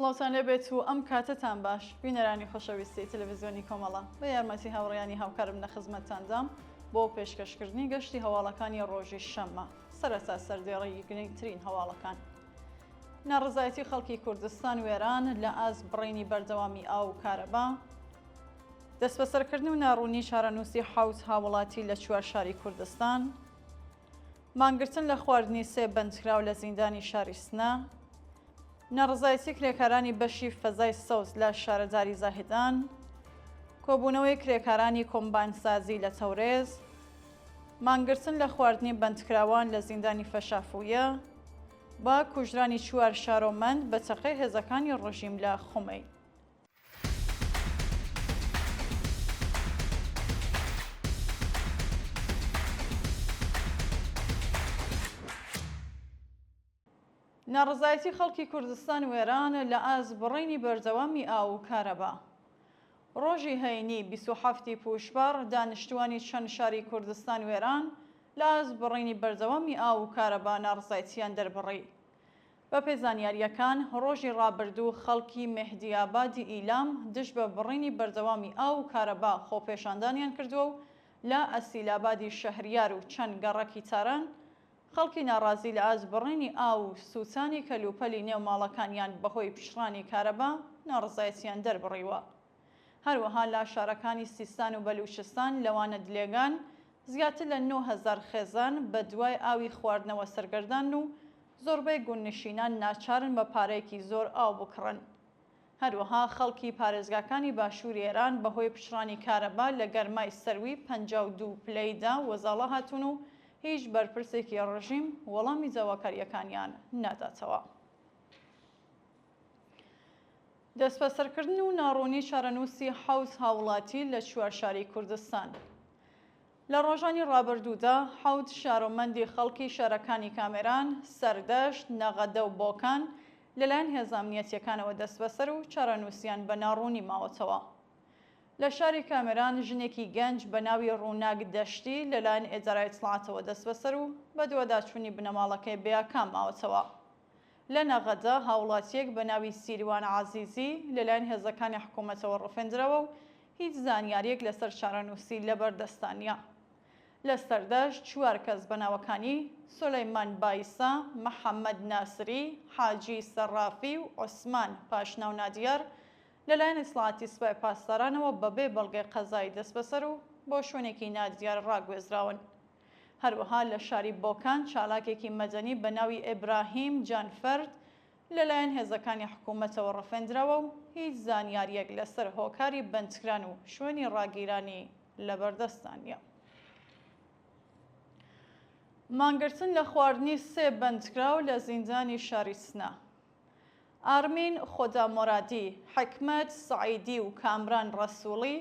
سڵاوتان لێبێت و ئەم کاتەتان باش بینەرانی خۆشەویستی تەلەڤزیۆنی کۆمەڵە بە یارمەتی هاوڕێیانی هاوکارم لە خزمەتتاندام بۆ پێشکەشکردنی گەشتی هەواڵەکانی ڕۆژی شەممە سەرەتا سەردێڕی گرنگترین هەواڵەکان ناڕەزایەتی خەڵکی کوردستان و ئێران لە ئاست بڕینی بەردەوامی ئاو و کارەبا، دەستبەسەرکردن و ناڕوونی چارەنووسی حەوت هاووڵاتی لە چوار شاری کوردستان، مانگرتن لە خواردنی سێ بەندکراو لە زیندانی شاری سنە، ناڕەزایەتی کرێکارانی بەشی فەزای سەوز لە شارەداری زاهیدان، کۆبوونەوەی کرێکارانی کۆمباینسازی لە تەورێز، مانگرتن لە خواردنی بەندکراوان لە زیندانی فەشافویە، بە کوژرانی چوار شارۆمەند بە چەقەی هێزەکانی ڕژیم لە خومەین. ناڕەزایەتی خەڵکی کوردستان و ئێران لە ئاست بڕینی بەردەوامی ئاو و کارەبا. ڕۆژی هەینی 27 ی پووشپەڕ دانیشتووانی چەند شاری کوردستان و ئێران لە ئاست بڕینی بەردەوامی ئاو و کارەبا ناڕەزایەتییان دەربڕی. بەپێی زانیارییەکان، ڕۆژی ڕابردوو خەڵکی مێهدیئابادی ئیلام دژ بە بڕینی بەردەوامی ئاو و کارەبا خۆپێشاندانیان کردووە و لە ئەسیلابادی شەهریار و چەند گەڕەکی تاران خەڵکی ناڕازی لە ئاست بڕینی ئاو و سووتانی کەلوپەلی نێو ماڵەکانیان بەهۆی پچڕانی کارەبا ناڕەزایەتییان دەربڕیوە. هەروەها لە شارەکانی سیستان و بەلوچستان لەوانە دلێگان زیاتر لە 9000 خێزان بەدوای ئاوی خواردنەوە سەرگەردانن و زۆربەی گوندنشینان ناچارن بە پارەیەکی زۆر ئاو بکڕن. هەروەها خەڵکی پارێزگاکانی باشووری ئێران بەهۆی پچڕانی کارەبا لە گەرمای سەرووی 52 پلەیدا وەزاڵە هاتوون و هیچ بەرپرسێکی ڕژیم وەڵامی داواکارییەکانیان ناداتەوە. دەستبەسەرکردن و ناڕوونی چارەنووسی حەوت هاووڵاتی لە چوار شاری کوردستان. لە ڕۆژانی ڕابردوودا حەوت شارۆمەندی خەڵکی شارەکانی کامێران، سەردەشت، نەغەدە و بۆکان لەلایەن هێزە ئەمنیەتییەکانەوە دەستبەسەر و چارەنووسیان بە ناڕوونی ماوەتەوە. لە شاری کامێران ژنێکی گەنج بە ناوی ڕووناک دەشتی لەلایەن ئیدارەی ئیتڵاعاتەوە دەستبەسەر و بەدواداچوونی بنەماڵەکەی بێئاکام ماوەتەوە. لە نەغەدە هاوڵاتییەک بە ناوی سیروان عەزیزی لەلایەن هێزەکانی حکوومەتەوە ڕفێندراوە و هیچ زانیارییەک لەسەر چارەنووسی لەبەردەستدا نییە. لە سەردەشت چوار کەس بە ناوەکانی، سولەیمان بایسە، محەمەد ناسری، حاجی سەڕافی و عوسمان پاشناو نادیار، لەلایەن ئیتڵاعاتی سوپای پاسدارانەوە بەبێ بەڵگەی قەزایی دەستبەسەر و بۆ شوێنێکی نادیار ڕاگوێزراون. هەروەها لە شاری بۆکان چالاکێکی مەدەنی بە ناوی ئیبراهیم جانفەرد لەلایەن هێزەکانی حکوومەتەوە ڕفێندراوە و هیچ زانیارییەک لەسەر هۆکاری بەندکران و شوێنی ڕاگیرانی لەبەردەستدا نییە. مانگرتن لە خواردنی سێ بەندکراو لە زیندانی شاری سنە. ئارمین خۆدامۆرادی، حیکمەت سەعیدی و کامران ڕەسووڵی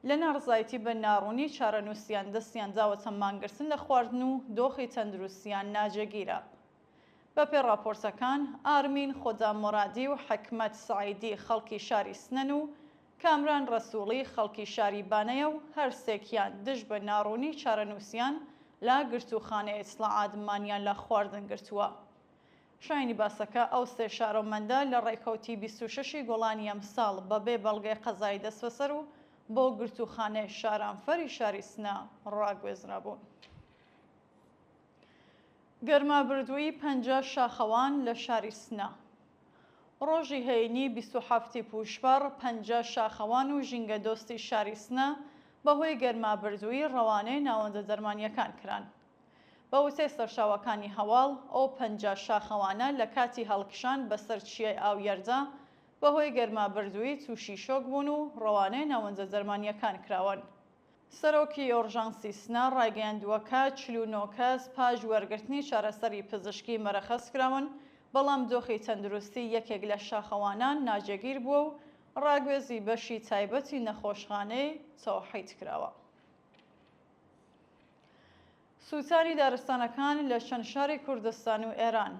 لە ناڕەزایەتی بە ناڕوونی چارەنووسیان دەستیان داوەتە مانگرتن لە خواردن و دۆخی تەندروستیان ناجێگیرە. بەپێی ڕاپۆرتەکان، ئارمین خۆدامۆرادی و حیکمەت سەعیدی خەڵکی شاری سنەن و کامران ڕەسووڵی خەڵکی شاری بانەیە و هەرسێکیان دژ بە ناڕوونی چارەنووسیان لە گرتووخانەی ئیتڵاعات مانیان لە خواردن گرتووە. شایانی باسە کە ئەو سێ شارۆمەندە لە ڕێکەوتی 26 ی گوڵانی ئەمساڵ بە بێ بەڵگەی قەزایی دەستبەسەر و بۆ گرتووخانەی شارانفەری شاری سنە ڕاگوێزرابوون. گەرمابردوویی 50 شاخەوان لە شاری سنە. ڕۆژی هەینی 27 ی پووشپەڕ 50 شاخەوان و ژینگەدۆستی شاری سنە بەهۆی گەرمابردوویی ڕەوانەی ناوەندە دەرمانییەکان کران. بە وتەی سەرچاوەکانی هەواڵ، ئەو 50 شاخەوانە لە کاتی هەڵکشان بەسەر چیای ئاویەردا بەهۆی گەرمابردوویی تووشی شۆک بوون و ڕەوانەی ناوەندە دەرمانییەکان کراون. سەرۆکی ئۆرژانسی سنە ڕایگەیاندووە کە 49 کەس پاش وەرگرتنی چارەسەری پزیشکی مەرەخەس کراون، بەڵام دۆخی تەندروستی یەکێک لە شاخەوانان ناجێگیر بووە و ڕاگوێزی بەشی تایبەتی نەخۆشخانەی تەوحید کراوە. سووتانی دارستانەکان لە چەند شاری کوردستان و ئێران.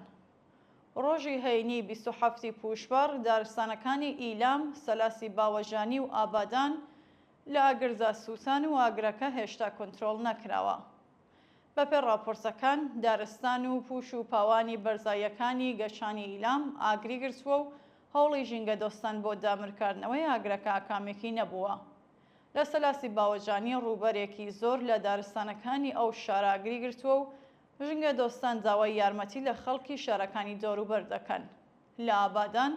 ڕۆژی هەینی 27 ی پووشپەڕ دارستانەکانی ئیلام، سەلاسی باوەجانی و ئابادان لە ئاگردا سووتان و ئاگرەکە هێشتا کۆنترۆڵ نەکراوە. بەپێی ڕاپۆرتەکان، دارستان و پووش و پاوانی بەرزاییەکانی گەچانی ئیلام ئاگری گرتووە و. هەوڵی ژینگەدۆستان بۆ دامرکاندنەوەی ئاگرەکە ئاکامێکی نەبووە. لە سەلاسی باوەجانی ڕووبەرێکی زۆر لە دارستانەکانی ئەو شارە ئاگری گرتووە و ژینگەدۆستان داوای یارمەتی لە خەڵکی شارەکانی دەوروبەر دەکەن. لە ئابادان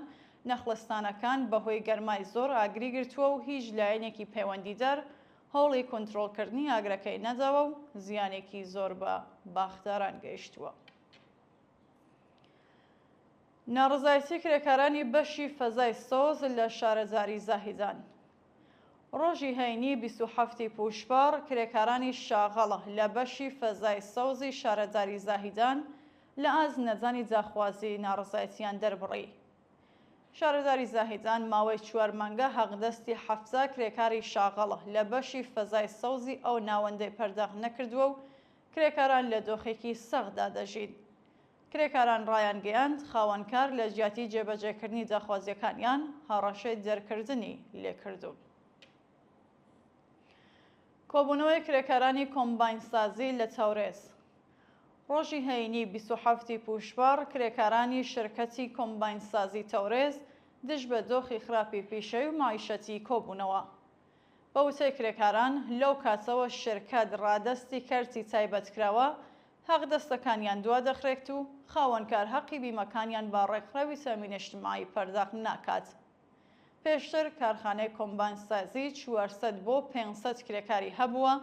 نەخلستانەکان بەهۆی گەرمای زۆر ئاگری گرتووە و هیچ لایەنێکی پەیوەندیدار هەوڵی کونترۆڵکردنی ئاگرەکەی نەداوە و زیانێکی زۆر بە باخداران گەیشتووە. ناڕەزایەتی کرێکارانی بەشی فەزای سەوز لە شارەداری زاهیدان. ڕۆژی هەینی 27 ی پووشپەڕ کرێکارانی شاغڵ لە بەشی فەزای سەوزی شارەداری زاهیدان لە ئاست نەدانی داخوازی ناڕەزایەتیان دەربڕی. شارەداری زاهیدان ماوەی چوار مانگە حەقدەستی 70 کرێکاری شاغڵ لە بەشی فەزای سەوزی ئەو ناوەندەی پەرداخت نەکردووە و کرێکاران لە دۆخێکی سەختدا دەژین. کرێکاران ڕایانگەیاند، خاوەنکار لە جیاتی جێبەجێکردنی داخوازییەکانیان، هەڕەشەی دەرکردنی لێکردوون. کۆبوونەوەی کرێکارانی کۆمباینسازی لە تەورێز ڕۆژی هەینی 27 ی پووشپەڕ، کرێکارانی شرکەتی کۆمباینسازی تەورێز دژ بە دۆخی خراپی پیشەیی و مەعیشەتی کۆبوونەوە. بە وتەی کرێکاران، لەو کاتەوە شرکەت ڕادەستی کەرتی تایبەت کراوە، حەقدەستەکانیان دوادەخرێت و خاوەنکار حەقی بیمەکانیان بە ڕێکخراوی تامین ئیجتماعی پەرداخت ناکات. پێشتر کارخانەی کۆمبانسازی 400 بۆ 500 کرێکاری هەبووە،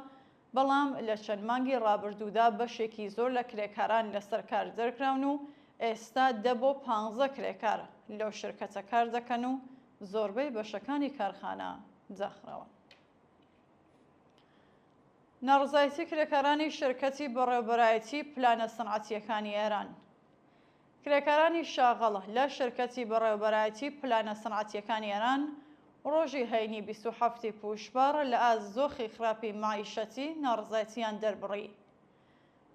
بەڵام لە چەند مانگی ڕابردوودا بەشێکی زۆر لە کرێکاران لەسەر کار دەرکراون و ئێستا دە بۆ پانزە کرێکار لەو شرکەتە کار دەکەن و زۆربەی بەشەکانی کارخانە داخراون. ناڕەزایەتی کرێکارانی شرکەتی بەڕێوەبەرایەتی پلانە سنعەتییەکانی ئێران. کرێکارانی شاغڵ لە شرکەتی بەڕێوەبەرایەتی پلانە سنعەتییەکانی ئێران ڕۆژی هەینی 27 ی پووشپەڕ لە ئاست دۆخی خراپی مەعیشەتی ناڕەزایەتییان دەربڕی.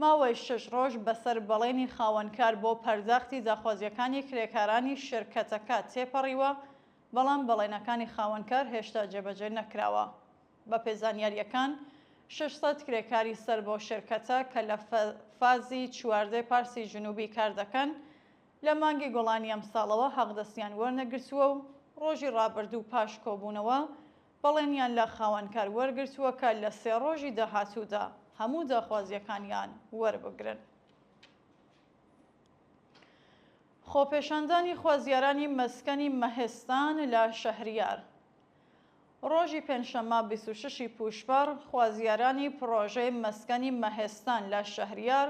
ماوەی شەش ڕۆژ بەسەر بەڵێنی خاوەنکار بۆ پەرداختی داخوازییەکانی کرێکارانی شرکەتەکە تێپەڕیوە، بەڵام بەڵێنەکانی خاوەنکار هێشتا جێبەجێ نەکراوە. بەپێ زانیارییەکان، 600 کرێکاری سەر بەو شرکەتە کە لە فازی چواردەی پارسی جنوبی کار دەکەن، لە مانگی گوڵانی ئەمساڵەوە حەقدەستیان وەرنەگرتووە و ڕۆژی ڕابردوو پاش کۆبوونەوە بەڵێنیان لە خاوەنکار وەرگرتووە کە لە سێ ڕۆژی داهاتوودا هەموو داخوازییەکانیان وەربگرن. خۆپێشاندانی خوازیارانی مەسکەنی مەهستان لە شەهریار. ڕۆژی پێنجشەممە 26 ی پووشپەڕ، خوازیارانی پڕۆژەی مەسکەنی مەهستان لە شەهریار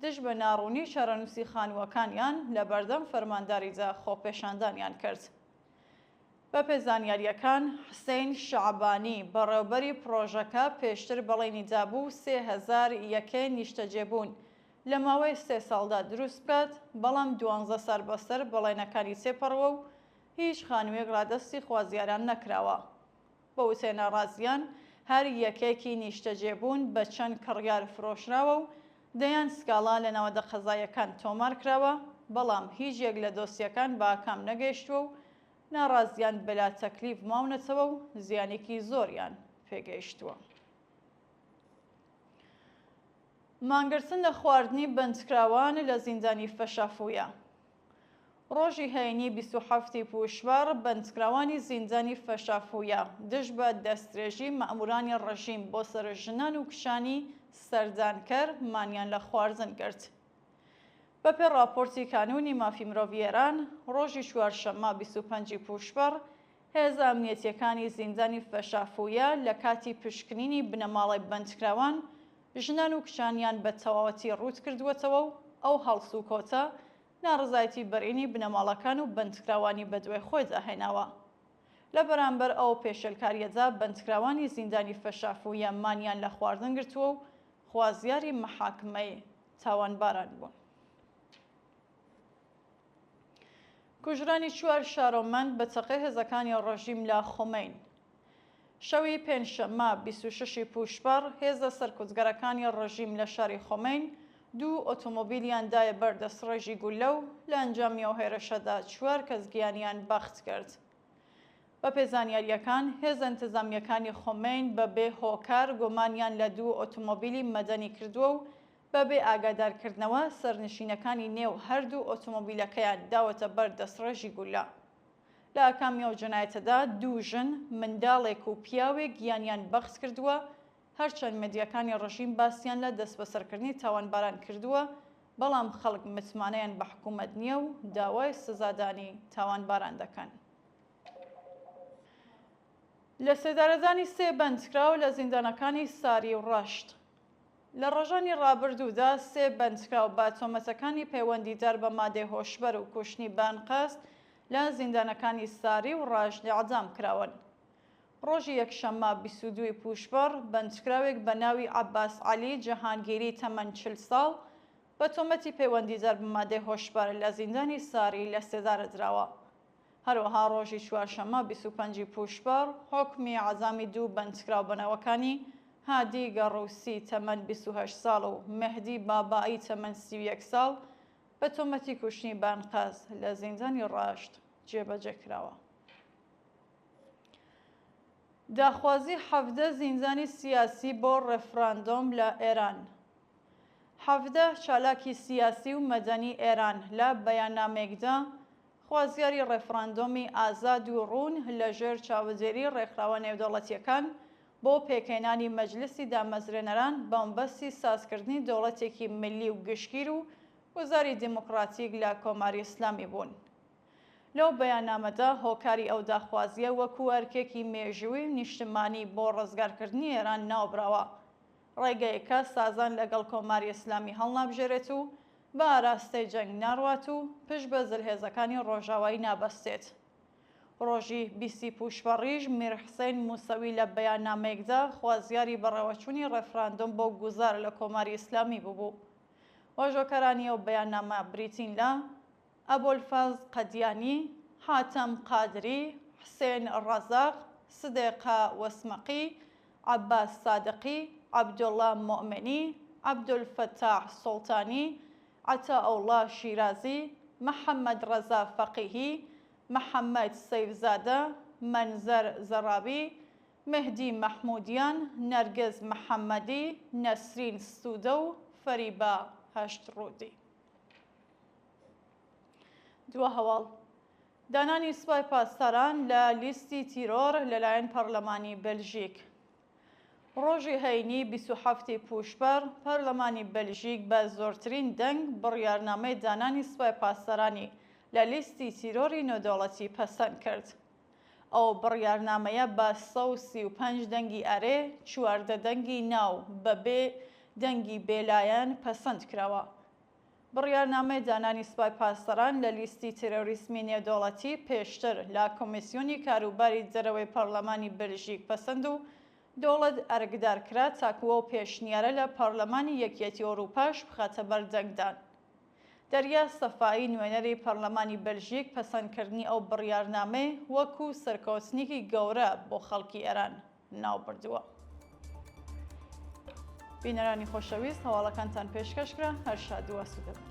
دژ بە ناڕوونی چارەنووسی خانووەکانیان لە بەردەم فەرمانداریدا خۆپێشاندانیان کرد. بەپێ زانیارییەکان، حسین شەعبانی، بەڕێوبەری پڕۆژەکە پێشتر بەڵێنی دابوو 3000 یەکەی نیشتەجێبوون لە ماوەی سێ ساڵدا دروست بکات، بەڵام دوانزە ساڵ بەسەر بەڵێنەکانی تێپەڕووە و هیچ خانوویەک ڕادەستی خوازیاران نەکراوە. بە وتەی ناڕازییان، هەر یەکەیەکی نیشتەجێبوون بە چەند کڕیار فرۆشراوە و دەیان سکاڵا لە ناوەندە قەزاییەکان تۆمارکراوە، بەڵام هیچ یەک لە دۆسیەکان بە ئاکام نەگەیشتووە و ناڕازییان بەلا تەکلیف ماونەتەوە و زیانێکی زۆریان پێگەیشتووە. مانگرتن لە خواردنی بەندکراوان لە زیندانی فەشافویە. ڕۆژی هەینی 27 ی پووشپەڕ بەندکراوانی زیندانی فەشافویە دژ بە دەستدرێژی مەئموورانی ڕژیم بۆ سەر ژنان و کچانی سەردانکەر مانیان لە خواردن گرت. بەپێ ڕاپۆرتی کانوونی مافی مرۆڤی ئێران، ڕۆژی چوارشەممە 25 ی پووشپەڕ هێزە ئەمنیەتییەکانی زیندانی فەشافویە لە کاتی پشکنینی بنەماڵەی بەندکراوان ژنان و کچانیان بە تەواوەتی ڕووت کردووەتەوە و ئەو هەڵسوکەوتە ناڕەزایەتی بەرینی بنەماڵەکان و بەندکراوانی بەدوای خۆیدا هێناوە. لە بەرامبەر ئەو پێشێلکارییەدا بەندکراوانی زیندانی فەشافویە مانیان لە خواردن گرتووە و خوازیاری مەحاکمەی تاوانباران بوون. کوژرانی چوار شارۆمەند بە چەقەی هێزەکانی ڕژیم لە خومەین. شەوی پێنجشەممە 26 ی پووشپەڕ، هێزە سەرکوتگەرەکانی ڕژیم لە شاری خومەین دوو ئۆتۆمۆبیلیان دایە بەر دەستڕێژی گوللە و لە ئەنجامی ئەو هێرشەدا چوار کەس گیانیان بەخت کرد. بەپێی زانیارییەکان، هێزە ئینتزامییەکانی خومەین بە بێ هۆکار گومانیان لە دوو ئۆتۆمۆبیلی مەدەنی کردووە و بەبێ ئاگادارکردنەوە سەرنشینەکانی نێو هەردوو ئۆتۆمۆبیلەکەیان داوەتە بەر دەستڕێژی گوللە. لە ئاکامی ئەو جەنایەتەدا دوو ژن، منداڵێک و پیاوێک گیانیان بەخت کردووە، هەرچەند مێدیاکانی ڕژیم باسیان لە دەستبەسەرکردنی تاوانباران کردووە، بەڵام خەڵک متمانەیان بە حکوومەت نییە و داوای سزادانی تاوانباران دەکەن. لەسێدارەدانی سێ بەندکراو لە زیندانەکانی ساری و ڕەشت. لە ڕۆژانی ڕابردوودا سێ بەندکراو بە تۆمەتەکانی پەیوەندیدار بە مادەی هۆشبەر و کوشتنی بە ئەنقەست لە زیندانەکانی ساری و ڕەشت ئیعدام کراون. ڕۆژی یەکشەممە 22 ی پووشپەڕ، بەندکراوێک بە ناوی عەباس عەلی جەهانگیری تەمەن 40 ساڵ بە تۆمەتی پەیوەندیدار بە مادەی هۆشبەر لە زیندانی ساری لەسێدارە دراوە. هەروەها ڕۆژی چوارشەممە 25 ی پووشپەڕ، حوکمی ئیعدامی دوو بەندکراو بە ناوەکانی هادی گەڕووسی تەمەن 28 ساڵ و مەهدی بابائی تەمەن 31 ساڵ بە تۆمەتی کوشتنی بە ئەنقەست لە زیندانی ڕەشت جێبەجێ کراوە. داخوازی 17 زیندانی سیاسی بۆ ڕێفراندۆم لە ئێران. 17 چالاکی سیاسی و مەدەنی ئێران لە بەیاننامەیەکدا خوازیاری ڕێفراندۆمی ئازاد و ڕوون لە ژێر چاودێری ڕێکخراوە نێودەوڵەتییەکان بۆ پێکهێنانی مەجلسی دامەزرێنەران بەمەبەستی سازکردنی دەوڵەتێکی میللی و گشتگیر و گوزاری دیموکڕاتیک لە کۆماری ئیسلامی بوون. لەو بەیاننامەدا هۆکاری ئەو داخوازییە وەکوو ئەرکێکی مێژووی و نیشتمانی بۆ ڕزگارکردنی ئێران ناوبراوە. ڕێگەیەکە سازان لەگەڵ کۆماری ئیسلامی هەڵنابژێرێت و بە ئاراستەی جەنگ ناڕوات و پشت بە زلهێزەکانی ڕۆژاوایی نابەستێت. ڕۆژی 20 ی پووشپەڕیش میر حسەین موسەوی لە بەیاننامەیەکدا خوازیاری بەڕێوەچوونی ڕێفراندۆم بۆ گوزار لە کۆماری ئیسلامی ببوو. واژۆکەرانی ئەو بەیاننامە بریتین لە، ئەبولفەزڵ قەدیانی، حاتەم قادری، حسێن ڕەزاق، سدێقە وەسمەقی، عەباس سادقی، عەبدوڵا موئمنی، عەبدولفەتاح سوڵتانی، عەتائوڵا شیرازی، محەمەد ڕەزا فەقیهی، محەمەد سەیفزادە، مەنزەر زەڕابی، مێهدی مەحموودیان، نەرگس محەمەدی، نەسرین ستوودە و فەریبا هەشتڕوودی. دوا هەواڵ، دانانی سوپای پاسداران لە لیستی تیرۆر لەلایەن پەرلەمانی بەلژیک. ڕۆژی هەینی 27 ی پووشپەڕ، پەرلەمانی بەلژیک بە زۆرترین دەنگ بڕیارنامەی دانانی سوپای پاسدارانی لە لیستی تیرۆری نێودەوڵەتی پەسەند کرد. ئەو بڕیارنامەیە بە 135 دەنگی ئەرێ، 14 دەنگی نا و بەبێ دەنگی بێلایەن پەسەند کراوە. بڕیارنامەی دانانی سوپای پاسداران لە لیستی تێرۆریسمی نێودەوڵەتی پێشتر لە کۆمیسیۆنی کاروباری دەرەوەی پەرلەمانی بەلژیک پەسەند و دەوڵەت ئەرکدار کرا تاکو ئەو پێشنیارە لە پەرلەمانی یەکیەتی ئەوروپاش بخاتە بەر دەنگدان. دەریا سەفایی نوێنەری پەرلەمانی بەلژیک پەسەندکردنی ئەو بڕیارنامەی وەکو سەرکەوتنێکی گەورە بۆ خەڵکی ئێران ناوبردووە. بینەرانی خۆشەویست هەواڵەکانتان پێشکەش کرا هەر شاد و ئاسوودە بن.